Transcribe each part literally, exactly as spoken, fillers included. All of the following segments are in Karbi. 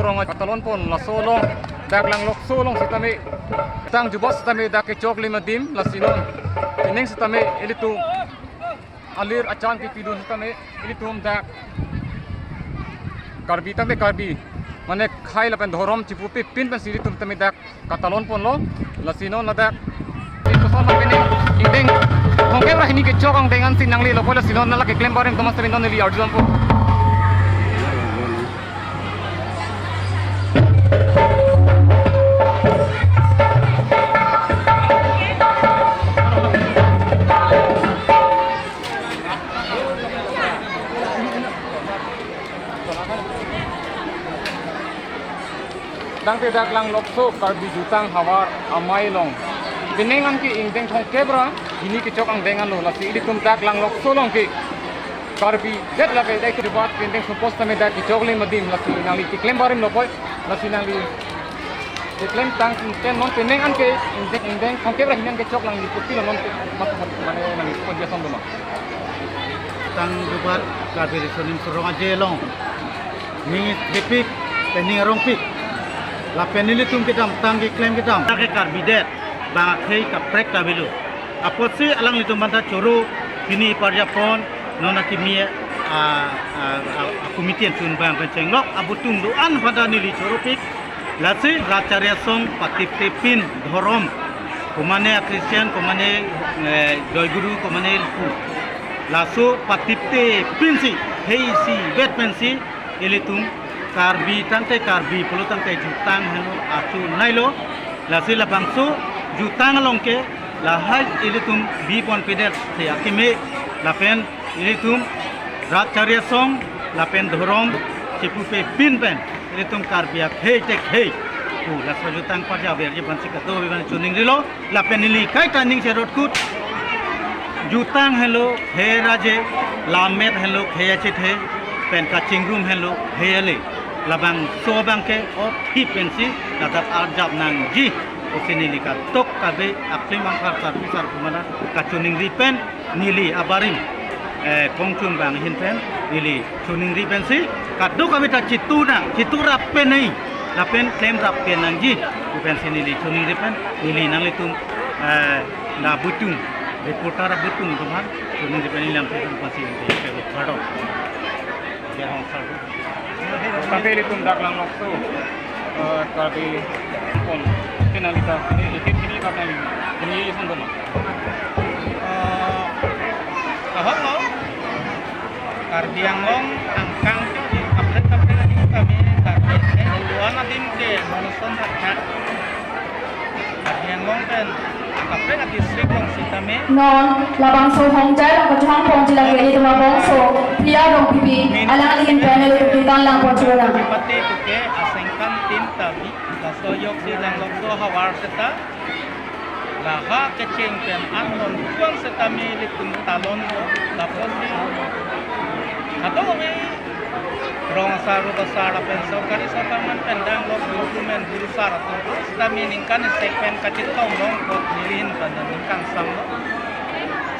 Rong katalon pon laso along, dak Langlokso along sitame, jutang jubat sitame dak kechoklim adim, lasi non pining sitame ilitum alir achan kepidun sitame ilitum dak Karbi tangte Karbi, mane khei lapen dhorom chipupepin pensi ilitum tame dak katalon ponlo, lasi non ladak. Ingdeng thomkep ra hini kechok angdeng ansi nanglelo pon, lasi non la keklem barim atum sitame non neli arjulong pon. Tangte dak Langlokso Karbi Jutang Havar amei along pining anke ingdeng thomkep ra hini kechok angdeng anlo, lasi ilitum dak Langlokso along ke Karbi det lake dai ke debat ingdeng sumpos tame dak kechoklim adim, lasi nangli keklem barimlo poi, lasi nangli keklem tang ten non pining anke ingdeng, ingdeng thomkep ra hini anke chok nangli putilo non mat, mat, mane nangli pon dia song doma. Jutang jubat Karbi Riso Nimso Rong Aje along ning thepik, pen ning arongpik. Lapen nelitum kedamtang keklem kedam, dak ke Karbi det, bang akhei kaprek ta avelo. Apotsi alanglitum aphanta choro, pini parjapon, non akimi, a, a, a, a committee an chun bang pen chenglok abutung do-an aphanta neli choropik. Lasi rat chari asong patiptepin dhorom, komane a Christian, komane, eh, Joy Guru, komane Ilpu. Laso patiptepinsi, hei isivet pensi, ilitum Karbi tangte Karbi pulo tangte jutang henlo achu nailo. Lasi labangso jutang along ke lahai ilitum bi ponpedet si akimi, lapen ilitum rat chari asong lapen dhorom chipupepin pen ilitum Karbi akhei te khei pu laso jutang parja averji pensi kadokave aphan choningrilo. Lapen neli kaita ning cherot kut, jutang henlo khei aje, lammet henlo khei achethe, pen kachingrum henlo khei ale. Labangso abang ke aphi pensi ladak arjap nangji pusi neli kadokave aklim angkar sarpi sarpo aphanta kachoningri pen neli abarim, eh, kongchun bang ahin pen neli choningri pensi kadokave ta chitu nang, chitu rap pen nai, lapen klem rap pen nangji pu pensi neli choningri pen neli nanglitum, eh, la butung, reporter abutung atum aphan choningri pen neli lamthe pen pensi neli kardom. Biar hong sar. Tangte ilitum dak Langlokso, eh, Karbi pon, kenalita, ini, ini, ini karena ini, ini song doma. Eh, ahok lo, Karbi Anglong angkang cho di kaprek kaprek adim kami Karbi ke, luan adim ke, monoson hakat. Karbi Anglong pen kaprek a-district along sitame. Non labangso Hongjai along kachehang ponji lake ilitum abangso Priya Rongpipi, alangli ahin pen ilitum kitan lang pon churona. Pati puke asengkan tin ta bi, laso ajoksi Langlokso ahavar seta, lahai kecheng pen an non kuan setame ilitum talon lo, lapusi kadokave rong asar, rut asar lapen sorkari sorkar aman pen dang lo, guru men guru sar atum setame ningkan isi pen kachetong long kot neli ahin pen ningkan sam lo.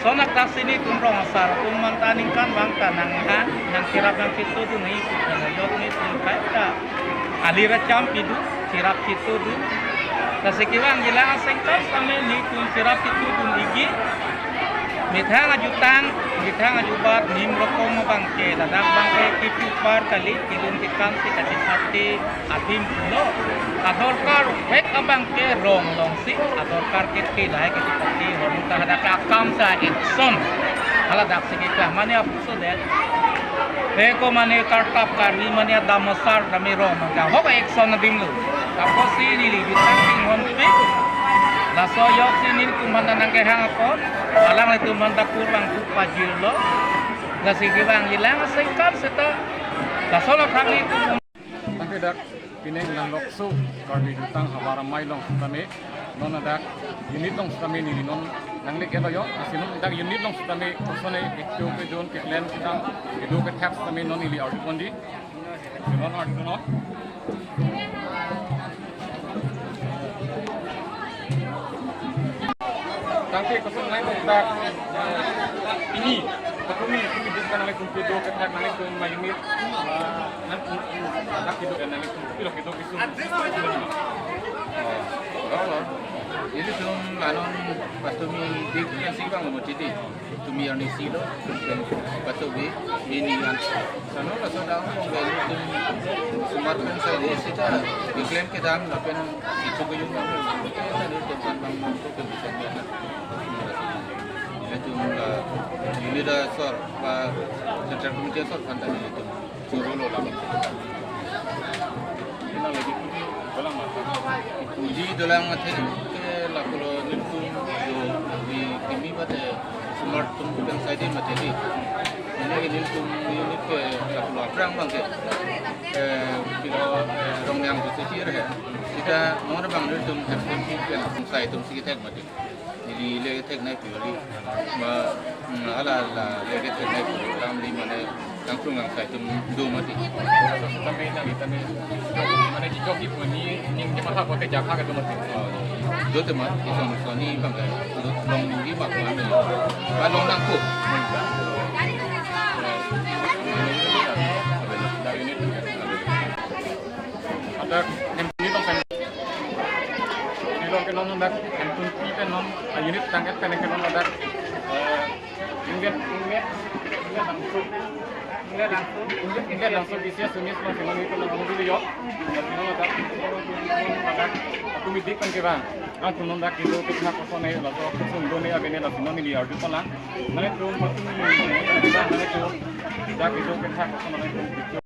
Lason adak si nelitum rong asar atum aphanta ningkan vang ta nang ha, nangcherap nangchetudun nelitum pen ajok nelitum kaita alir acham pidun, cherap chetudun. Lasi kevangji lang asengkan setame nelitum cherap chetudun ikji. Methang ajutang, methang ajubat, nim rokom abang ke, ladak abang ke kipupar kali, kelun kekan si kachepate adim pulo. Adorkar vek abang ke rong longsi, adorkar ke ke lahai kachepate, hormu ta hadak akam sa action. Haladak si ke kah, mane apuso det. He ko mane kartap karhi mane adam asar dame rong mangga hok action adim lo. Apotsi neli jutang inghonpik. Laso ajoksi nelitum aphanta nangkehang apot, alanglitum aphanta kurvangthu pajirlo. Lasi kevangji lang asengkan seta, laso lo thang nelitum. Tangte dak pining Langlokso Karbi Jutang Havar amei along sitame, non ladak unit along sitame neli non nanglik-etlo jo, lasi non dak unit along sitame kosonsi kecho kejun keklem kedam kedo kethap sitame non neli arju ponji. Non arju non. Tangte koson lang dak, eh, ini, Tumi, tumi duk kan nanglitum kedo kethak nanglitum ma unit, ah, nang, nang, nang kedo kan nanglitum pilo kedo kesung. Oh, oh, oh. Ilitum la non patumi dik kan si bang lo mati di. Tumi arnisi lo, patumi ini an. Sano laso dang bang ilitum Sumat pen sai di sita diklem kedam lapen itu kejung bang. Kita ilitum kan bang mampu ke bisa dia. Ilitum la unit asor, ba central committee asor kan tadi ilitum choro lo la. Ina lagi puji dolang mati. Puji dolang mati ke lapulo nelitum do di kimi mati Sumat atum pen sai di mati di. Ini ke nelitum unit ke lapulo aphrang bang ke. Eh, pilo, eh, Rongnang tu sisir he. Kita mau bang nelitum hem pen sai atum si kethek mati. Neli le kethek nai pu kali. Ma, mm, hala la le kethek nai pu lam li mane tang sung lang sai atum do mati. Sampai nang kita ni, mane jijok ipu ni, ning ke maha ko ke japha ke do mati. Oh, do te ma, isong soni bang ke, long minggi ma ko ame. Ba long nang ko. Dari ini. Ladak Hempun ni long pen. Ni long ke non ladak Hempun pi pen non, ah, unit tangkat pen ke non ladak, eh, ingdet, ingdet, ingdet langsung. Ingdet langsung. Ingdet, ingdet langsung B C S unit langsung non itu langsung dulu yo. Ladak, ladak, ladak, tumi dik pen ke bang. Langsung non ladak itu kita kosong ni, langsung kosong dua ni abis ni langsung non ni liar tu lang. Nanglitum patumi, nanglitum ladak itu kita kosong nanglitum.